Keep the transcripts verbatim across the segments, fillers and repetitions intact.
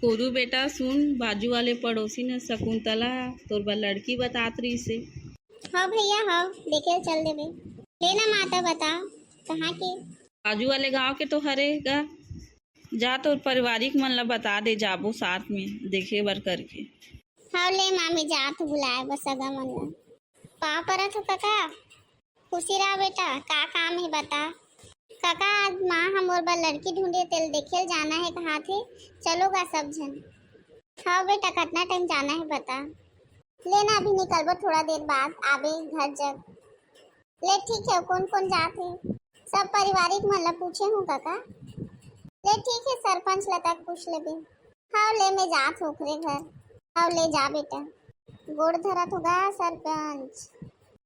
गोरू बेटा, सुन, बाजू वाले पड़ोसी न शकुंतला तोर बर लड़की बतात रहिस हे। हाँ भैया, हाँ, देखे ल चल देबे। ले ना माता, बता, कहाँ के? बाजू वाले गांव के तो हरे गा। जा, तोर पारिवारिक मन ला बता दे, जाबो साथ में देखे बर करके। हाँ ले मामी, जात बुलाए बर सगा मन ला। पाँव परत हो कका। खुशी रहा बेटा, का काम हे बता। कका, आज माँ ह मोर बर लड़की ढूंढे, तेल देखे ल जाना हे कहाथे, चलो गा सब झन। हाँ बेटा, कतना टाइम जाना हे बता। ले ना, अभी निकलबो, थोड़ा देर बाद आबे घर जग। ले ठीक हे, कोन कोन जात हे? सब पारिवारिक मन ला पूछे हूँ कका। ले ठीक हे, सरपंच ला तक पूछ लेबे। हाँ ले, मैं जात हूँ ओखरे घर। हाँ ले जा बेटा। गोड़ धरत हो गा सरपंच।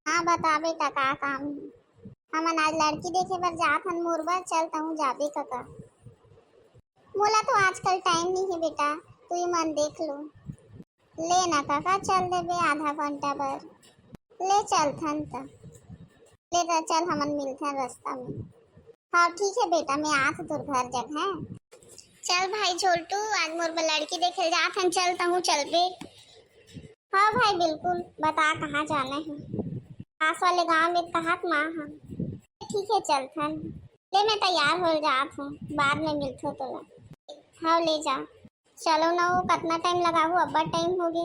हाँ बता बेटा, का काम हे? हमन आज लड़की देखे बर जात हन मोर बर, चल तहूँ जाबे कका। मोला तो आजकल टाइम नहीं हे बेटा, तुई मन देख लो। ले ना कका, चल देबे आधा घंटा बर। ले चलथन त। ले त चल, हमन मिलथन रस्ता में। हाँ ठीक हे बेटा, मैं आत तोर घर जग है। चल भाई छोटू, आज मोर बर लड़की देखे ल जात हन, चल तहूँ चलबे। हाँ भाई बिल्कुल, बता कहाँ जाना हे? पास वाले गांव में कहात माँ हम। ठीक हे चलथन। ले मैं तैयार हो जात हूँ, बाद में मिलथो तोला। हाँ ले जा। चलो ना, वो कतना टाइम लगाहू, अब्बड़ टाइम हो गे।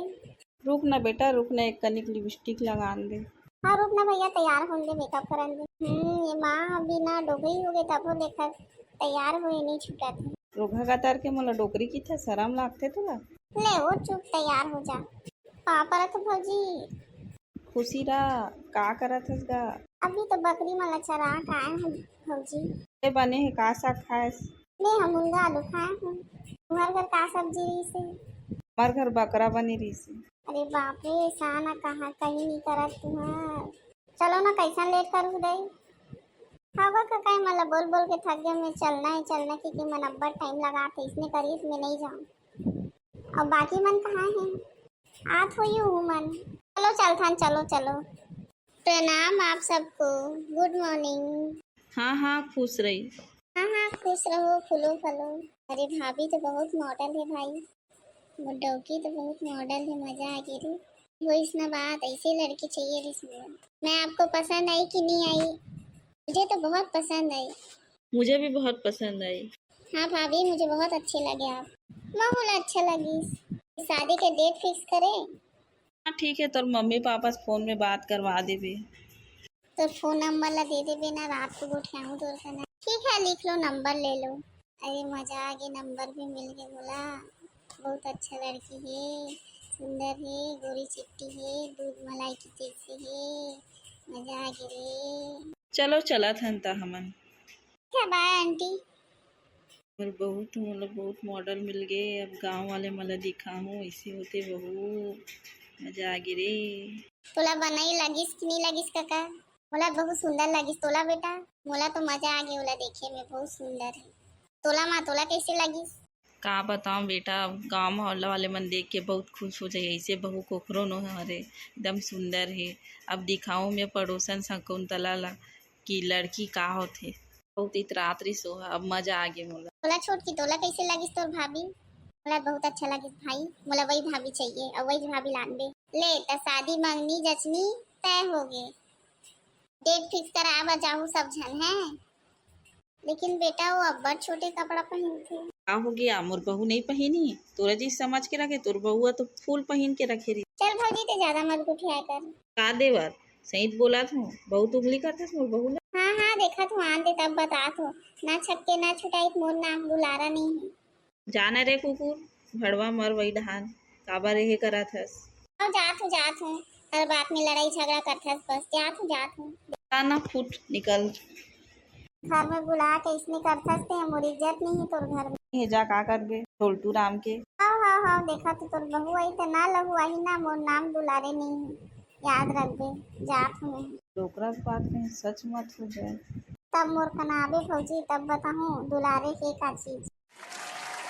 रुक ना बेटा, रुक ना, एक कनिक लिपस्टिक लगान दे। हाँ रुक ना भैया, तैयार होन दे, मेकअप करन दे। हम्म, ये माँ अभी ना डोकरी हो गे, तभो देखत तैयार होए नहीं छूटत हे। रोगहा कतर के मोला डोकरी किथे, शरम लागथे तोला? ले वो चुप, तैयार हो जा। पाँव परत हो भौजी। खुशी रहा, का करत हस गा? अभी तो बकरी मन ला चरा के आए हन भौजी। ए बने हे, का साग खाएस? मैं ह मुनगा आलू खाए हूँ। तुम्हारे घर का सब्जी रहिस हे? हमार घर बकरा बने रहिस हे। अरे बाप रे, ऐसा ना कहा, कहीं नहीं करत तुम्हार। चलो ना, कैसन लेट करू दई। हवा का काई, मतलब बोल बोल के थक गया मैं, चलना है चलना, क्योंकि मन अब्बड़ टाइम लगा थे, इसने करीस मैं नहीं जाऊँ। और बाकी मन कहाँ हैं? आत होई उमन। चलो चलथन, चलो चलो। प्रणाम आप सबको, गुड मॉर्निंग। हाँ हाँ, खुश रही। हाँ हाँ, खुश रहो, फूलो फलो। अरे भाभी तो बहुत मॉडल है भाई, वो डौकी तो बहुत मॉडल है, मजा आ गई रे। वो इसना बात, ऐसी लड़की चाहिए रे इसमें। मैं आपको पसंद आई कि नहीं आई? मुझे तो बहुत पसंद आई। मुझे भी बहुत पसंद आई। हाँ भाभी, मुझे बहुत अच्छे लगे आप। महू ला अच्छा लगिस। शादी के डेट फिक्स करे? हाँ ठीक है, तोर मम्मी पापा से फोन में बात करवा देबे। तोर फोन नंबर ला दे देबे ना, रात को गोठियाहूँ तोर से ना। ठीक है, लिख लो, नंबर ले लो। अरे मजा आ गई, नंबर भी मिल गए मोला। बहुत अच्छा लड़की है, सुंदर है, गोरी चिट्टी है, दूध मलाई की जैसे है। मजा आ गई रे। चलो चलत हन त हमन। क्या बाय आंटी? मोर बहू तो मोला बहुत मॉडल मिल गए, अब गांव वाले मोला दिखाहूँ, ऐसे होते बहू। मजा आ गई रे। तोला बनाई लगिस कि नहीं लगिस काका? मोला बहुत सुंदर लगिस। तोला बेटा? मोला तो मजा आ गया ओला देखे में, बहुत सुंदर है। तोला माँ, तोला कैसे लगिस? का बताऊं बेटा, अब गांव मोहल्ला वाले मन देख के बहुत खुश हो जाए, ऐसे बहू कोखरो नो हरे, एकदम सुंदर है। अब दिखाऊं मैं पड़ोसन शकुंतला ला कि लड़की का होथे। बहुत इतरात रिस ओहा, अब मजा आ गया मोला। तोला छोटकी, तोला कैसे लगिस तोर भाभी? मोला बहुत अच्छा लगिस भाई, मोला वही भाभी चाहिए और वही भाभी लानबे। ले त शादी मंगनी जचनी तय हो गए, डेट फिक्स करा बर जाहू सब झन है। लेकिन बेटा, वो अब्बड़ छोटे कपड़ा पहिनथे। का हो गया, मोर बहू नहीं पहिनी? तोरा जी समझ के रखे, तोर बहू तो फूल पहिन के रखे रही। चल भौजी, ते ज्यादा मत गोठियाए कर। का देवर, सही बोलत हूँ, बहुत उगली करथस मोर बहू ला। हाँ हाँ, देखत हूँ, आन दे तब बतात हूँ। ना छक्के ना छुटाई, मोर नाम दुलारा नहीं है। जाना रे कुकुर, भड़वा मर वही डहान, काबर एहे करत हस? अब जात हूँ, जात हूँ, हर बात में लड़ाई झगड़ा करथस बस, जात हूँ, जात हूँ। जा ना फुट निकल। घर में बुला के इसने करथस ते, मोर इज्जत नहीं है तोर घर में। हे जा का करबे, ढोलटू राम के। हाव, हाव, हाव, देखा तो तोर बहू आई त ना लहू आही ना, मोर नाम दुलारे नहीं है, याद रखबे, जात हूँ मैं। डोकरा के बात कहीं सच मत हो जाए। तब मोर कना आबे भौजी, तब बताहूँ दुलारे के का चीज।